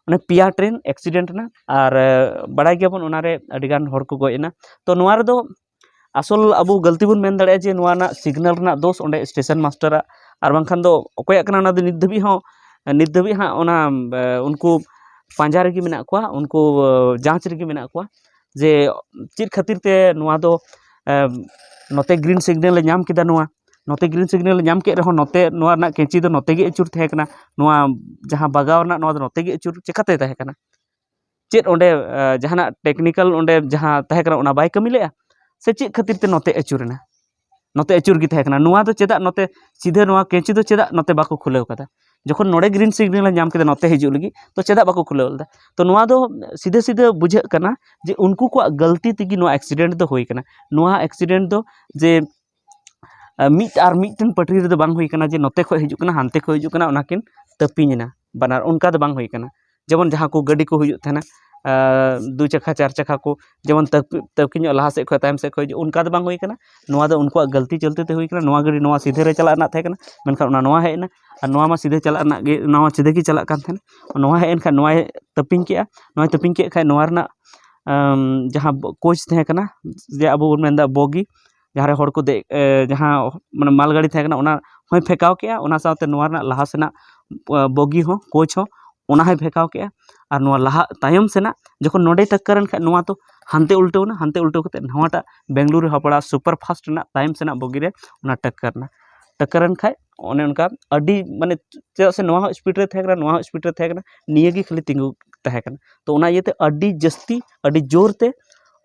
ᱚᱱᱮ ᱯᱮᱭᱟ ᱴᱨᱮᱱ ᱮᱠᱥᱤᱰᱮᱱᱴ ᱮᱱᱟ᱾ ᱟᱨ ᱵᱟᱲᱟᱭ ᱜᱮᱭᱟᱵᱚᱱ ᱚᱱᱟᱨᱮ ᱟᱹᱰᱤᱜᱟᱱ ᱦᱚᱲ ᱠᱚ ᱜᱚᱡ ᱮᱱᱟ᱾ ᱛᱚ ᱱᱚᱣᱟ ᱨᱮᱫᱚ ᱟᱥᱚᱞ ᱟᱵᱚ ᱜᱟᱹᱞᱛᱤ ᱵᱚᱱ ᱢᱮᱱ ᱫᱟᱲᱮᱭᱟᱜᱼᱟ ᱡᱮ ᱱᱚᱣᱟ ᱨᱮᱱᱟᱜ ᱥᱤᱜᱽᱱᱟᱞ ᱨᱮᱱᱟᱜ ᱫᱳᱥ ᱚᱸᱰᱮ ᱥᱴᱮᱥᱚᱱ ᱢᱟᱥᱴᱟᱨᱟᱜ, ᱟᱨ ᱵᱟᱝᱠᱷᱟᱱ ᱫᱚ ᱚᱠᱚᱭᱟᱜ ᱠᱟᱱᱟ ᱚᱱᱟ ᱫᱚ ᱱᱤᱛ ᱫᱷᱟᱹᱵᱤᱡ ᱦᱚᱸ, ᱱᱤᱛ ᱫᱷᱟᱹᱵᱤᱡ ᱦᱟᱸᱜ ᱚᱱᱟ ᱩᱱᱠᱩ ᱯᱟᱸᱡᱟ ᱨᱮᱜᱮ ᱢᱮᱱᱟᱜ ᱠᱚᱣᱟ, ᱩᱱᱠᱩ ᱡᱟᱸᱪ ᱨᱮᱜᱮ ᱢᱮᱱᱟᱜ ᱠᱚᱣᱟ ᱡᱮ ᱪᱮᱫ ᱠᱷᱟᱹᱛᱤᱨ ᱛᱮ ᱱᱚᱣᱟ ᱫᱚ ᱱᱚᱛᱮ ᱜᱨᱤᱱ ᱥᱤᱜᱽᱱᱟᱞ ᱮ ᱧᱟᱢ ᱠᱮᱫᱟ, ᱱᱚᱣᱟ ᱱᱚᱛᱮ ᱜᱨᱤᱱ ᱥᱤᱜᱽᱱᱟᱞ ᱮ ᱧᱟᱢ ᱠᱮᱫ ᱨᱮᱦᱚᱸ ᱱᱚᱛᱮ ᱱᱚᱣᱟ ᱨᱮᱱᱟᱜ ᱠᱮᱸᱪᱤ ᱫᱚ ᱱᱚᱛᱮ ᱜᱮ ᱟᱹᱪᱩᱨ ᱛᱟᱦᱮᱸ ᱠᱟᱱᱟ, ᱱᱚᱣᱟ ᱡᱟᱦᱟᱸ ᱵᱟᱜᱟᱣ ᱨᱮᱱᱟᱜ ᱱᱚᱣᱟ ᱫᱚ ᱱᱚᱛᱮ ᱜᱮ ᱟᱹᱪᱩᱨ ᱪᱮᱠᱟᱛᱮ ᱛᱟᱦᱮᱸ ᱠᱟᱱᱟ? ᱪᱮᱫ ᱚᱸᱰᱮ ᱡᱟᱦᱟᱱᱟᱜ ᱴᱮᱠᱱᱤᱠᱮᱞ ᱚᱸᱰᱮ ᱡᱟᱦᱟᱸ ᱛᱟᱦᱮᱸ ᱠᱟᱱᱟ ᱚᱱᱟ ᱵᱟᱭ ᱠᱟᱹᱢᱤ ᱞᱮᱫᱼᱟ? ᱥᱮ ᱪᱮᱫ ᱠᱷᱟᱹᱛᱤᱨ ᱛᱮ ᱱᱚᱛᱮ ᱟᱹᱪᱩᱨ ᱮᱱᱟ? ᱱᱚᱛᱮ ᱟᱹᱪᱩᱨ ᱜᱮ ᱛᱟᱦᱮᱸ ᱠᱟᱱᱟ᱾ ᱱᱚᱣᱟ ᱫᱚ ᱪᱮᱫᱟᱜ ᱱᱚᱛᱮ ᱥᱤᱫᱷᱟᱹ ᱱᱚᱣᱟ ᱠᱮᱸᱪᱤ ᱫᱚ ᱪᱮᱫᱟᱜ ᱱᱚᱛᱮ ᱵᱟᱠᱚ ᱠᱷᱩᱞᱟᱹᱣ ᱠᱟᱫᱟ? ᱡᱚᱠᱷᱚᱱ ᱱᱚᱰᱮ ᱜᱨᱤᱱ ᱥᱤᱜᱽᱱᱟᱞ ᱮ ᱧᱟᱢ ᱠᱮᱫᱟ ᱱᱚᱛᱮ ᱦᱤᱡᱩᱜ ᱞᱟᱹᱜᱤᱫ, ᱛᱚ ᱪᱮᱫᱟᱜ ᱵᱟᱠᱚ ᱠᱷᱩᱞᱟᱹᱣ ᱞᱮᱫᱟ? ᱛᱚ ᱱᱚᱣᱟ ᱫᱚ ᱥᱤᱫᱷᱟᱹ ᱥᱤᱫᱷᱟᱹ ᱵᱩᱡᱷᱟᱹᱜ ᱠᱟᱱᱟ ᱡᱮ ᱩᱱᱠᱩ ᱠᱚᱣᱟᱜ ᱜᱟᱹᱞᱛᱤ ᱛᱮᱜᱮ ᱱᱚᱣᱟ ᱮᱠᱥᱤᱰᱮᱱᱴ ᱫᱚ ᱦᱩᱭ ᱠᱟᱱᱟ᱾ ᱱᱚᱣᱟ ᱮᱠᱥᱤᱰᱮᱱᱴ ᱫᱚ ᱡᱮ ᱢᱤᱫ ᱟᱨ ᱢᱤᱫᱴᱮᱱ ᱯᱟᱹᱴᱨᱤ ᱨᱮᱫᱚ ᱵᱟᱝ ᱦᱩᱭ ᱠᱟᱱᱟ ᱡᱮ ᱱᱚᱛᱮ ᱠᱷᱚᱱ ᱦᱤᱡᱩᱜ ᱠᱟᱱᱟ ᱦᱟᱱᱛᱮ ᱠᱷᱚᱱ ᱦᱤᱡᱩᱜ ᱠᱟᱱᱟ ᱚᱱᱟᱠᱤᱱ ᱛᱟᱹᱯᱤᱧ ᱮᱱᱟ ᱵᱟᱱᱟᱨ, ᱚᱱᱠᱟ ᱫᱚ ᱵᱟᱝ ᱦᱩᱭ ᱠᱟᱱᱟ᱾ ᱡᱮᱢᱚᱱ ᱡᱟᱦᱟᱸ ᱠᱚ ᱜᱟᱹᱰᱤ ᱠᱚ ᱦᱩᱭᱩᱜ ᱛᱟᱦᱮᱱᱟ, ᱫᱩ ᱪᱟᱠᱷᱟ ᱪᱟᱨ ᱪᱟᱠᱷᱟ ᱠᱚ, ᱡᱮᱢᱚᱱ ᱛᱟᱹᱯᱤᱧ ᱧᱚᱜ ᱞᱟᱦᱟ ᱥᱮᱫ ᱠᱷᱚᱱ ᱛᱟᱭᱚᱢ ᱥᱮᱫ ᱠᱷᱚᱱ ᱦᱤᱡᱩᱜ, ᱚᱱᱠᱟ ᱫᱚ ᱵᱟᱝ ᱦᱩᱭ ᱠᱟᱱᱟ᱾ ᱱᱚᱣᱟ ᱫᱚ ᱩᱱᱠᱩᱣᱟᱜ ᱜᱟᱹᱞᱛᱤ ᱪᱚᱞᱛᱮ ᱛᱮ ᱦᱩᱭ ᱠᱟᱱᱟ᱾ ᱱᱚᱣᱟ ᱜᱟᱹᱰᱤ ᱱᱚᱣᱟ ᱥᱤᱫᱷᱟᱹ ᱨᱮ ᱪᱟᱞᱟᱜ ᱨᱮᱱᱟᱜ ᱛᱟᱦᱮᱸ ᱠᱟᱱᱟ, ᱢᱮᱱᱠᱷᱟᱱ ᱚᱱᱟ ᱱᱚᱣᱟ ᱦᱮᱡ ᱮᱱᱟ᱾ ᱟᱨ ᱱᱚᱣᱟ ᱢᱟ ᱥᱤᱫᱷᱟᱹ ᱪᱟᱞᱟᱜ ᱨᱮᱱᱟᱜ ᱜᱮ, ᱱᱚᱣᱟ ᱥᱤᱫᱷᱟᱹ ᱜᱮ ᱪᱟᱞᱟᱜ ᱠᱟᱱ ᱛᱟᱦᱮᱱᱟ᱾ ᱱᱚᱣᱟ ᱦᱮᱡ ᱮᱱ ᱠᱷᱟᱱ ᱱᱚᱣᱟᱭ ᱛᱟᱹᱯᱤᱧ ᱠᱮᱜᱼᱟ᱾ ᱱᱚᱣᱟᱭ ᱛᱟᱹᱯᱤᱧ ᱠᱮᱫ ᱠᱷᱟᱱ ᱱᱚᱣᱟ ᱨᱮᱱᱟᱜ ᱡᱟᱦᱟᱸ ᱠᱳᱪ ᱛᱟᱦᱮᱸ ᱠᱟᱱᱟ, ᱡᱮ ᱟᱵᱚ ᱵᱚᱱ ᱢᱮᱱᱫᱟ ᱵᱚᱜᱤ, ᱡᱟᱦᱟᱸ ᱨᱮ ᱦᱚᱲ ᱠᱚ ᱫᱮᱡ, ᱡᱟᱦᱟᱸ ᱢᱟᱱᱮ ᱢᱟᱞ ᱜᱟᱹᱰᱤ ᱛᱟᱦᱮᱸ ᱠᱟᱱᱟ, ᱚᱱᱟ ᱦᱚᱸᱭ ᱯᱷᱮᱸᱠᱟᱣ ᱠᱮᱜᱼᱟ᱾ ᱚᱱᱟ ᱥᱟᱶᱛᱮ ᱱᱚᱣᱟ ᱨᱮᱱᱟᱜ ᱞᱟᱦᱟ ᱥᱮᱱᱟᱜ ᱵᱚᱜᱤ ᱦᱚᱸ, ᱠᱳᱪ ᱦᱚᱸ, ᱚᱱᱟ ᱦᱚᱸᱭ ᱯᱷᱮᱸᱠᱟᱣ ᱠᱮᱜᱼᱟ᱾ ᱟᱨ ᱱᱚᱣᱟ ᱞᱟᱦᱟ ᱛᱟᱭᱚᱢ ᱥᱮᱱᱟᱜ ᱡᱚᱠᱷᱚᱱ ᱱᱚᱰᱮ ᱴᱟᱠᱠᱟᱨ ᱮᱱ ᱠᱷᱟᱡ, ᱱᱚᱣᱟ ᱛᱚ ᱦᱟᱱᱛᱮ ᱩᱞᱴᱟᱹᱣ ᱮᱱᱟ, ᱦᱟᱱᱛᱮ ᱩᱞᱴᱟᱹᱣ ᱠᱟᱛᱮ ᱱᱚᱣᱟᱴᱟᱜ ᱵᱮᱝᱜᱟᱞᱩᱨᱩ ᱦᱟᱯᱲᱟ ᱥᱩᱯᱟᱨ ᱯᱷᱟᱥᱴ ᱨᱮᱱᱟᱜ ᱛᱟᱭᱚᱢ ᱥᱮᱱᱟᱜ ᱵᱚᱜᱤ ᱨᱮ ᱚᱱᱟ ᱴᱟᱠᱠᱟᱨ ᱮᱱᱟ᱾ ᱴᱟᱠᱠᱟᱨ ᱮᱱ ᱠᱷᱟᱡ ᱚᱱᱮ ᱚᱱᱠᱟ ᱟᱹᱰᱤ ᱢᱟᱱᱮ, ᱪᱮᱫᱟᱜ ᱥᱮ ᱱᱚᱣᱟ ᱦᱚᱸ ᱥᱯᱤᱰ ᱨᱮ ᱛᱟᱦᱮᱸ ᱠᱟᱱᱟ, ᱱᱚᱣᱟ ᱦᱚᱸ ᱥᱯᱤᱰ ᱨᱮ ᱛᱟᱦᱮᱸ ᱠᱟᱱᱟ, ᱱᱤᱭᱟᱹ ᱜᱮ ᱠᱷᱟᱹᱞᱤ ᱛᱤᱸᱜᱩ ᱛᱟᱦᱮᱸ ᱠᱟᱱᱟ᱾ ᱛᱚ ᱚᱱᱟ ᱤᱭᱟᱹᱛᱮ ᱟᱹᱰᱤ ᱡᱟᱹᱥᱛᱤ, ᱟᱹᱰᱤ ᱡᱳᱨ ᱛᱮ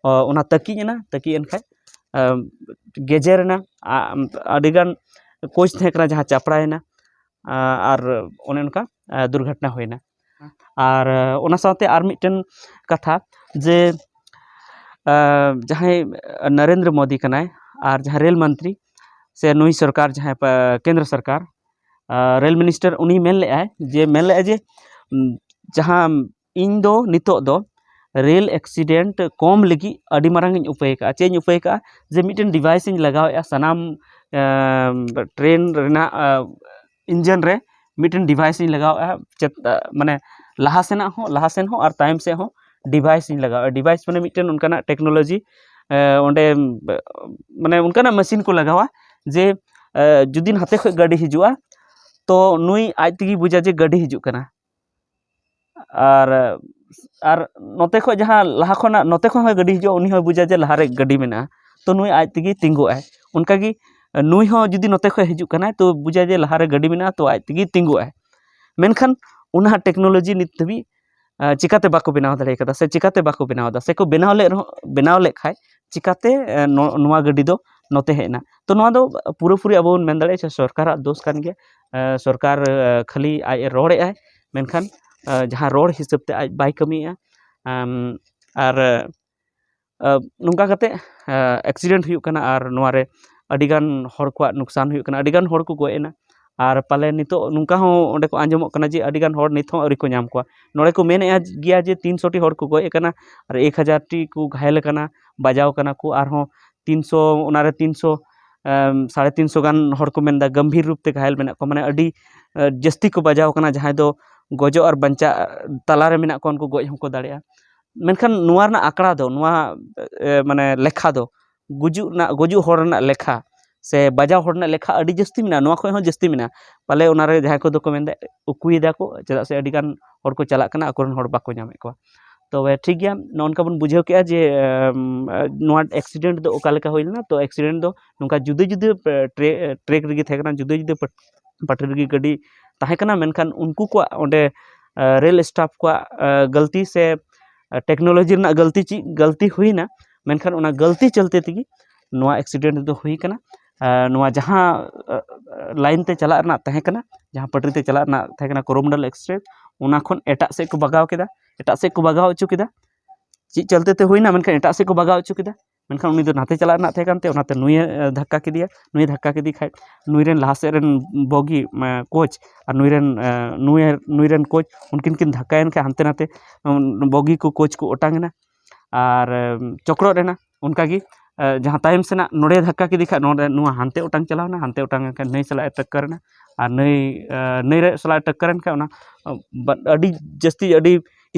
ᱚᱱᱟ ᱛᱟᱹᱠᱤᱡ ᱮᱱᱟ᱾ ᱛᱟᱹᱠᱤᱡ ᱮᱱ ᱠᱷᱟᱡ ᱜᱮᱡᱮᱨ ᱮᱱᱟ, ᱟᱹᱰᱤᱜᱟᱱ ᱠᱳᱪ ᱛᱟᱦᱮᱸ ᱠᱟᱱᱟ ᱡᱟᱦᱟᱸ ᱪᱟᱯᱲᱟᱭᱮᱱᱟ᱾ ᱟᱨ ᱚᱱᱮ ᱚᱱᱠᱟ ᱫᱩᱨᱜᱷᱚᱴᱚᱱᱟ ᱦᱩᱭᱱᱟ᱾ ᱟᱨ ᱚᱱᱟ ᱥᱟᱶᱛᱮ ᱟᱨ ᱢᱤᱫᱴᱮᱱ ᱠᱟᱛᱷᱟ ᱡᱮ, ᱡᱟᱦᱟᱸᱭ ᱱᱚᱨᱮᱱᱫᱨᱚ ᱢᱳᱫᱤ ᱠᱟᱱᱟᱭ ᱟᱨ ᱡᱟᱦᱟᱸᱭ ᱨᱮᱞ ᱢᱚᱱᱛᱨᱤ ᱥᱮ ᱱᱩᱭ ᱥᱚᱨᱠᱟᱨ ᱡᱟᱦᱟᱸᱭ ᱠᱮᱱᱫᱨᱚ ᱥᱚᱨᱠᱟᱨ ᱨᱮᱞ ᱢᱤᱱᱤᱥᱴᱟᱨ, ᱩᱱᱤ ᱢᱮᱱ ᱞᱮᱫᱟᱭ ᱡᱮ, ᱢᱮᱱ ᱞᱮᱫᱟᱭ ᱡᱮ ᱡᱟᱦᱟᱸ ᱤᱧ ᱫᱚ ᱱᱤᱛᱚᱜ ᱫᱚ ᱨᱮᱞ ᱮᱠᱥᱤᱰᱮᱱᱴ ᱠᱚᱢ ᱞᱟᱹᱜᱤᱫ ᱟᱹᱰᱤ ᱢᱟᱨᱟᱝ ᱤᱧ ᱩᱯᱟᱹᱭ ᱠᱟᱜᱼᱟ᱾ ᱪᱮᱫ ᱤᱧ ᱩᱯᱟᱹᱭ ᱠᱟᱜᱼᱟ? ᱡᱮ ᱢᱤᱫᱴᱮᱱ ᱰᱤᱵᱷᱟᱭᱤᱥ ᱤᱧ ᱞᱟᱜᱟᱣᱮᱫᱼᱟ ᱥᱟᱱᱟᱢ ᱴᱨᱮᱱ ᱨᱮᱱᱟᱜ ᱤᱧᱡᱤᱱ ᱨᱮ ᱢᱤᱫᱴᱮᱱ ᱰᱤᱵᱷᱟᱭᱤᱥ ᱤᱧ ᱞᱟᱜᱟᱣᱮᱫᱼᱟ, ᱪᱮᱫ ᱢᱟᱱᱮ ᱞᱟᱦᱟ ᱥᱮᱱᱟᱜ ᱦᱚᱸ, ᱞᱟᱦᱟ ᱥᱮᱱ ᱦᱚᱸ ᱟᱨ ᱛᱟᱭᱚᱢ ᱥᱮᱫ ᱦᱚᱸ ᱰᱤᱵᱷᱟᱭᱤᱥ ᱤᱧ ᱞᱟᱜᱟᱣᱟ᱾ ᱰᱤᱵᱷᱟᱭᱤᱥ ᱢᱟᱱᱮ ᱢᱤᱫᱴᱮᱱ ᱚᱱᱠᱟᱱᱟᱜ ᱴᱮᱠᱱᱳᱞᱚᱡᱤ, ᱚᱸᱰᱮ ᱢᱟᱱᱮ ᱚᱱᱠᱟᱱᱟᱜ ᱢᱮᱥᱤᱱ ᱠᱚ ᱞᱟᱜᱟᱣᱟ ᱡᱮ ᱡᱩᱫᱤ ᱱᱟᱛᱮ ᱠᱷᱚᱱ ᱜᱟᱹᱰᱤ ᱦᱤᱡᱩᱜᱼᱟ, ᱛᱚ ᱱᱩᱭ ᱟᱡ ᱛᱮᱜᱮ ᱵᱩᱡᱟ ᱡᱮ ᱜᱟᱹᱰᱤ ᱦᱤᱡᱩᱜ ᱠᱟᱱᱟ᱾ ᱟᱨ ᱟᱨ ᱱᱚᱛᱮ ᱠᱷᱚᱱ ᱡᱟᱦᱟᱸ ᱞᱟᱦᱟ ᱠᱷᱚᱱᱟᱜ ᱱᱚᱛᱮ ᱠᱷᱚᱱ ᱦᱚᱸ ᱜᱟᱹᱰᱤ ᱦᱤᱡᱩᱜᱼᱟ, ᱩᱱᱤ ᱦᱚᱸᱭ ᱵᱩᱡᱟ ᱡᱮ ᱞᱟᱦᱟᱨᱮ ᱜᱟᱹᱰᱤ ᱢᱮᱱᱟᱜᱼᱟ, ᱛᱚ ᱱᱩᱭ ᱟᱡ ᱛᱮᱜᱮ ᱛᱤᱸᱜᱩᱜᱼᱟᱭ᱾ ᱚᱱᱠᱟᱜᱮ ᱱᱩᱭ ᱦᱚᱸ ᱡᱩᱫᱤ ᱱᱚᱛᱮ ᱠᱷᱚᱱ ᱦᱤᱡᱩᱜ ᱠᱟᱱᱟᱭ, ᱛᱚ ᱵᱩᱡᱟᱭ ᱡᱮ ᱞᱟᱦᱟᱨᱮ ᱜᱟᱹᱰᱤ ᱢᱮᱱᱟᱜᱼᱟ, ᱛᱚ ᱟᱡ ᱛᱮᱜᱮ ᱛᱤᱸᱜᱩᱜᱼᱟᱭ᱾ ᱢᱮᱱᱠᱷᱟᱱ ᱚᱱᱟ ᱴᱮᱠᱱᱳᱞᱚᱡᱤ ᱱᱤᱛ ᱫᱷᱟᱹᱵᱤᱡ ᱪᱤᱠᱟᱛᱮ ᱵᱟᱠᱚ ᱵᱮᱱᱟᱣ ᱫᱟᱲᱮ ᱠᱟᱫᱟ, ᱥᱮ ᱪᱤᱠᱟᱛᱮ ᱵᱟᱠᱚ ᱵᱮᱱᱟᱣ ᱮᱫᱟ, ᱥᱮᱠᱚ ᱵᱮᱱᱟᱣ ᱞᱮᱫ ᱨᱮᱦᱚᱸ, ᱵᱮᱱᱟᱣ ᱞᱮᱫ ᱠᱷᱟᱱ ᱪᱤᱠᱟᱛᱮ ᱱᱚᱣᱟ ᱜᱟᱹᱰᱤ ᱫᱚ ᱱᱚᱛᱮ ᱦᱮᱡ ᱮᱱᱟ? ᱛᱚ ᱱᱚᱣᱟ ᱫᱚ ᱯᱩᱨᱟᱹᱯᱩᱨᱤ ᱟᱵᱚ ᱵᱚᱱ ᱢᱮᱱ ᱫᱟᱲᱮᱭᱟᱜᱼᱟ ᱥᱮ ᱥᱚᱨᱠᱟᱨᱟᱜ ᱫᱳᱥ ᱠᱟᱱ ᱜᱮᱭᱟ᱾ ᱥᱚᱨᱠᱟᱨ ᱠᱷᱟᱹᱞᱤ ᱟᱡ ᱮ ᱨᱚᱲᱮᱫᱼᱟᱭ, ᱢᱮᱱᱠᱷᱟᱱ ᱡᱟᱦᱟᱸ ᱨᱚᱲ ᱦᱤᱥᱟᱹᱵ ᱛᱮ ᱟᱡ ᱵᱟᱭ ᱠᱟᱹᱢᱤᱭᱮᱫᱼᱟ᱾ ᱟᱨ ᱱᱚᱝᱠᱟ ᱠᱟᱛᱮ ᱮᱠᱥᱤᱰᱮᱱᱴ ᱦᱩᱭᱩᱜ ᱠᱟᱱᱟ ᱟᱨ ᱱᱚᱣᱟ ᱨᱮ ᱟᱹᱰᱤᱜᱟᱱ ᱦᱚᱲ ᱠᱚᱣᱟᱜ ᱱᱩᱠᱥᱟᱱ ᱦᱩᱭᱩᱜ ᱠᱟᱱᱟ, ᱟᱹᱰᱤᱜᱟᱱ ᱦᱚᱲ ᱠᱚ ᱜᱚᱡ ᱮᱱᱟ᱾ ᱟᱨ ᱯᱟᱞᱮ ᱱᱤᱛᱚᱜ ᱱᱚᱝᱠᱟ ᱦᱚᱸ ᱚᱸᱰᱮ ᱠᱚ ᱟᱸᱡᱚᱢᱚᱜ ᱠᱟᱱᱟ ᱡᱮ ᱟᱹᱰᱤᱜᱟᱱ ᱦᱚᱲ ᱱᱤᱛ ᱦᱚᱸ ᱟᱹᱣᱨᱤ ᱠᱚ ᱧᱟᱢ ᱠᱚᱣᱟ᱾ ᱱᱚᱰᱮ ᱠᱚ ᱢᱮᱱᱮᱫᱼᱟ ᱜᱮᱭᱟ ᱡᱮ ᱛᱤᱱᱥᱚ ᱴᱤ ᱦᱚᱲ ᱠᱚ ᱜᱚᱡ ᱟᱠᱟᱱᱟ ᱟᱨ ᱮᱠ ᱦᱟᱡᱟᱨ ᱴᱤ ᱠᱚ ᱜᱷᱟᱭᱮᱞ ᱟᱠᱟᱱᱟ, ᱵᱟᱡᱟᱣ ᱠᱟᱱᱟ ᱠᱚ, ᱟᱨᱦᱚᱸ ᱛᱤᱱᱥᱚ, ᱚᱱᱟᱨᱮ ᱛᱤᱱᱥᱚ ᱥᱟᱲᱮ ᱛᱤᱱᱥᱚ ᱜᱟᱱ ᱦᱚᱲ ᱠᱚ ᱢᱮᱱᱫᱟ ᱜᱟᱢᱵᱷᱤᱨ ᱨᱩᱯ ᱛᱮ ᱜᱷᱟᱭᱮᱞ ᱢᱮᱱᱟᱜ ᱠᱚᱣᱟ, ᱢᱟᱱᱮ ᱟᱹᱰᱤ ᱡᱟᱹᱥᱛᱤ ᱠᱚ ᱵᱟᱡᱟᱣ ᱠᱟᱱᱟ, ᱡᱟᱦᱟᱸᱭ ᱫᱚ ᱜᱚᱡᱚᱜ ᱟᱨ ᱵᱟᱧᱪᱟᱜ ᱛᱟᱞᱟᱨᱮ ᱢᱮᱱᱟᱜ ᱠᱚᱣᱟ, ᱩᱱᱠᱩ ᱜᱚᱡ ᱦᱚᱸᱠᱚ ᱫᱟᱲᱮᱭᱟᱜᱼᱟ᱾ ᱢᱮᱱᱠᱷᱟᱱ ᱱᱚᱣᱟ ᱨᱮᱱᱟᱜ ᱟᱸᱠᱲᱟ ᱫᱚ, ᱱᱚᱣᱟ ᱢᱟᱱᱮ ᱞᱮᱠᱷᱟ ᱫᱚ, ᱜᱩᱡᱩᱜ ᱨᱮᱱᱟᱜ, ᱜᱩᱡᱩᱜ ᱦᱚᱲ ᱨᱮᱱᱟᱜ ᱞᱮᱠᱷᱟ ᱥᱮ ᱵᱟᱡᱟᱣ ᱦᱚᱲ ᱨᱮᱱᱟᱜ ᱞᱮᱠᱷᱟ ᱟᱹᱰᱤ ᱡᱟᱹᱥᱛᱤ ᱢᱮᱱᱟᱜᱼᱟ, ᱱᱚᱣᱟ ᱠᱷᱚᱱ ᱦᱚᱸ ᱡᱟᱹᱥᱛᱤ ᱢᱮᱱᱟᱜᱼᱟ᱾ ᱯᱟᱞᱮ ᱚᱱᱟᱨᱮ ᱡᱟᱦᱟᱸᱭ ᱠᱚᱫᱚ ᱠᱚ ᱢᱮᱱᱫᱟ ᱩᱠᱩᱭᱮᱫᱟ ᱠᱚ, ᱪᱮᱫᱟᱜ ᱥᱮ ᱟᱹᱰᱤᱜᱟᱱ ᱦᱚᱲ ᱠᱚ ᱪᱟᱞᱟᱜ ᱠᱟᱱᱟ, ᱟᱠᱚᱨᱮᱱ ᱦᱚᱲ ᱵᱟᱠᱚ ᱧᱟᱢᱮᱫ ᱠᱚᱣᱟ᱾ ᱛᱚᱵᱮ ᱴᱷᱤᱠ ᱜᱮᱭᱟ, ᱱᱚᱜᱼᱚ ᱱᱚᱝᱠᱟ ᱵᱚᱱ ᱵᱩᱡᱷᱟᱹᱣ ᱠᱮᱜᱼᱟ ᱡᱮ ᱱᱚᱣᱟ ᱮᱠᱥᱤᱰᱮᱱᱴ ᱫᱚ ᱚᱠᱟ ᱞᱮᱠᱟ ᱦᱩᱭ ᱞᱮᱱᱟ᱾ ᱛᱚ ᱮᱠᱥᱤᱰᱮᱱᱴ ᱫᱚ ᱱᱚᱝᱠᱟ ᱡᱩᱫᱟᱹ ᱡᱩᱫᱟᱹ ᱴᱨᱮᱠ ᱨᱮᱜᱮ ᱛᱟᱦᱮᱸ ᱠᱟᱱᱟ, ᱡᱩᱫᱟᱹ ᱡᱩᱫᱟᱹ ᱯᱟᱴᱨᱤ ᱨᱮᱜᱮ ᱜᱟᱹᱰᱤ ᱛᱟᱦᱮᱸ ᱠᱟᱱᱟ, ᱢᱮᱱᱠᱷᱟᱱ ᱩᱱᱠᱩ ᱠᱚᱣᱟᱜ ᱚᱸᱰᱮ ᱨᱮᱞ ᱥᱴᱟᱯ ᱠᱚᱣᱟᱜ ᱜᱟᱹᱞᱛᱤ ᱥᱮ ᱴᱮᱠᱱᱳᱞᱚᱡᱤ ᱨᱮᱱᱟᱜ ᱜᱟᱹᱞᱛᱤ, ᱪᱮᱫ ᱜᱟᱹᱞᱛᱤ ᱦᱩᱭᱱᱟ, ᱢᱮᱱᱠᱷᱟᱱ ᱚᱱᱟ ᱜᱟᱹᱞᱛᱤ ᱪᱚᱞᱛᱮ ᱛᱮᱜᱮ ᱱᱚᱣᱟ ᱮᱠᱥᱤᱰᱮᱱᱴ ᱫᱚ ᱦᱩᱭ ᱠᱟᱱᱟ᱾ ᱱᱚᱣᱟ ᱡᱟᱦᱟᱸ ᱞᱟᱭᱤᱱ ᱛᱮ ᱪᱟᱞᱟᱜ ᱨᱮᱱᱟᱜ ᱛᱟᱦᱮᱸ ᱠᱟᱱᱟ, ᱡᱟᱦᱟᱸ ᱯᱟᱴᱨᱤ ᱛᱮ ᱪᱟᱞᱟᱜ ᱨᱮᱱᱟᱜ ᱛᱟᱦᱮᱸ ᱠᱟᱱᱟ ᱠᱳᱨᱳᱢᱚᱱᱰᱚᱞ ᱮᱠᱥᱯᱨᱮᱥ, ᱚᱱᱟ ᱠᱷᱚᱱ ᱮᱴᱟᱜ ᱥᱮᱫ ᱠᱚ ᱵᱟᱜᱟᱣ ᱠᱮᱫᱟ, ᱮᱴᱟᱜ ᱥᱮᱫ ᱠᱚ ᱵᱟᱜᱟᱣ ᱦᱚᱪᱚ ᱠᱮᱫᱟ᱾ ᱪᱮᱫ ᱪᱚᱞᱛᱮ ᱛᱮ ᱦᱩᱭᱱᱟ, ᱢᱮᱱᱠᱷᱟᱱ ᱮᱴᱟᱜ ᱥᱮᱫ ᱠᱚ ᱵᱟᱜᱟᱣ ᱦᱚᱪᱚ ᱠᱮᱫᱟ᱾ ᱢᱮᱱᱠᱷᱟᱱ ᱩᱱᱤ ᱫᱚ ᱱᱟᱛᱮ ᱪᱟᱞᱟᱜ ᱨᱮᱱᱟᱜ ᱛᱟᱦᱮᱸ ᱠᱟᱱ ᱛᱟᱭᱟ, ᱚᱱᱟᱛᱮ ᱱᱩᱭᱮ ᱫᱷᱟᱠᱠᱟ ᱠᱮᱫᱮᱭᱟ᱾ ᱱᱩᱭᱮ ᱫᱷᱟᱠᱠᱟ ᱠᱮᱫᱮ ᱠᱷᱟᱡ ᱱᱩᱭ ᱨᱮᱱ ᱞᱟᱦᱟ ᱥᱮᱫ ᱨᱮᱱ ᱵᱚᱜᱤ ᱠᱳᱪ ᱟᱨ ᱱᱩᱭ ᱨᱮᱱ ᱱᱩᱭ ᱱᱩᱭ ᱨᱮᱱ ᱠᱳᱪ, ᱩᱱᱠᱤᱱ ᱠᱤᱱ ᱫᱷᱟᱠᱠᱟᱭᱮᱱ ᱠᱷᱟᱡ ᱦᱟᱱᱛᱮ ᱱᱟᱛᱮ ᱵᱚᱜᱤ ᱠᱚ ᱠᱳᱪ ᱠᱚ ᱚᱴᱟᱝ ᱮᱱᱟ ᱟᱨ ᱪᱚᱠᱨᱚᱜ ᱮᱱᱟ᱾ ᱚᱱᱠᱟᱜᱮ ᱡᱟᱦᱟᱸ ᱛᱟᱭᱚᱢ ᱥᱮᱱᱟᱜ ᱱᱚᱰᱮ ᱫᱷᱟᱠᱠᱟ ᱠᱮᱫᱮ ᱠᱷᱟᱱ, ᱱᱚᱰᱮ ᱱᱚᱣᱟ ᱦᱟᱱᱛᱮ ᱚᱴᱟᱝ ᱪᱟᱞᱟᱣ ᱮᱱᱟ, ᱦᱟᱱᱛᱮ ᱚᱴᱟᱝ ᱮᱱ ᱠᱷᱟᱱ ᱱᱟᱹᱭ ᱥᱟᱞᱟᱜ ᱮ ᱴᱟᱠᱠᱟᱨ ᱮᱱᱟ, ᱟᱨ ᱱᱟᱹᱭ ᱱᱟᱹᱭ ᱨᱮ ᱥᱟᱞᱟᱜ ᱮ ᱴᱟᱠᱠᱟᱨ ᱮᱱ ᱠᱷᱟᱱ ᱚᱱᱟ ᱟᱹᱰᱤ ᱡᱟᱹᱥᱛᱤ, ᱟᱹᱰᱤ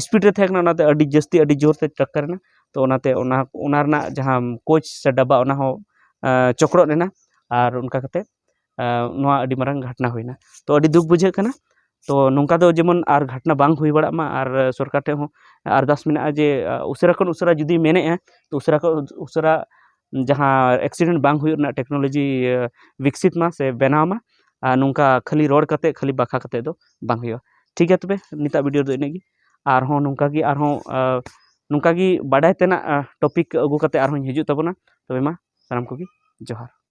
ᱥᱯᱤᱰ ᱨᱮ ᱛᱟᱦᱮᱸ ᱠᱟᱱᱟ, ᱚᱱᱟᱛᱮ ᱟᱹᱰᱤ ᱡᱟᱹᱥᱛᱤ, ᱟᱹᱰᱤ ᱡᱳᱨ ᱛᱮ ᱴᱟᱠᱠᱟᱨ ᱮᱱᱟ᱾ ᱛᱚ ᱚᱱᱟᱛᱮ ᱚᱱᱟ ᱚᱱᱟ ᱨᱮᱱᱟᱜ ᱡᱟᱦᱟᱸ ᱠᱳᱪ ᱥᱮ ᱰᱟᱵᱵᱟ, ᱚᱱᱟ ᱦᱚᱸ ᱪᱚᱠᱲᱚᱜ ᱮᱱᱟ, ᱟᱨ ᱚᱱᱠᱟ ᱠᱟᱛᱮ ᱱᱚᱣᱟ ᱟᱹᱰᱤ ᱢᱟᱨᱟᱝ ᱜᱷᱚᱴᱚᱱᱟ ᱦᱩᱭᱱᱟ᱾ ᱛᱚ ᱟᱹᱰᱤ ᱫᱩᱠ ᱵᱩᱡᱷᱟᱹᱜ ᱠᱟᱱᱟ᱾ ᱛᱚ ᱱᱚᱝᱠᱟ ᱫᱚ ᱡᱮᱢᱚᱱ ᱟᱨ ᱜᱷᱚᱴᱚᱱᱟ ᱵᱟᱝ ᱦᱩᱭ ᱵᱟᱲᱟᱜ ᱢᱟ, ᱟᱨ ᱥᱚᱨᱠᱟᱨ ᱴᱷᱮᱱ ᱦᱚᱸ ᱟᱨᱫᱟᱥ ᱢᱮᱱᱟᱜᱼᱟ ᱡᱮ ᱩᱥᱟᱹᱨᱟ ᱠᱷᱚᱱ ᱩᱥᱟᱹᱨᱟ ᱡᱩᱫᱤ ᱢᱮᱱᱮᱜᱼᱟ, ᱛᱚ ᱩᱥᱟᱹᱨᱟ ᱠᱷᱚᱱ ᱩᱥᱟᱹᱨᱟ ᱡᱟᱦᱟᱸ ᱮᱠᱥᱤᱰᱮᱱᱴ ᱵᱟᱝ ᱦᱩᱭᱩᱜ ᱨᱮᱱᱟᱜ ᱴᱮᱠᱱᱳᱞᱚᱡᱤ ᱵᱤᱠᱥᱤᱛ ᱢᱟ ᱥᱮ ᱵᱮᱱᱟᱣ ᱢᱟ᱾ ᱟᱨ ᱱᱚᱝᱠᱟ ᱠᱷᱟᱹᱞᱤ ᱨᱚᱲ ᱠᱟᱛᱮ, ᱠᱷᱟᱹᱞᱤ ᱵᱟᱠᱷᱟ ᱠᱟᱛᱮ ᱫᱚ ᱵᱟᱝ ᱦᱩᱭᱩᱜᱼᱟ᱾ ᱴᱷᱤᱠ ᱜᱮᱭᱟ, ᱛᱚᱵᱮ ᱱᱤᱛᱟᱜ ᱵᱷᱤᱰᱤᱭᱳ ᱫᱚ ᱤᱱᱟᱹᱜ ᱜᱮ᱾ ᱟᱨᱦᱚᱸ ᱱᱚᱝᱠᱟ ᱜᱮ, ᱟᱨᱦᱚᱸ ᱱᱚᱝᱠᱟ ᱜᱮ ᱵᱟᱰᱟᱭ ᱛᱮᱱᱟᱜ ᱴᱚᱯᱤᱠ ᱟᱹᱜᱩ ᱠᱟᱛᱮ ᱟᱨᱦᱚᱸᱧ ᱦᱤᱡᱩᱜ ᱛᱟᱵᱚᱱᱟ᱾ ᱛᱚᱵᱮ ᱢᱟ ᱥᱟᱱᱟᱢ ᱠᱚᱜᱮ ᱡᱚᱦᱟᱨ᱾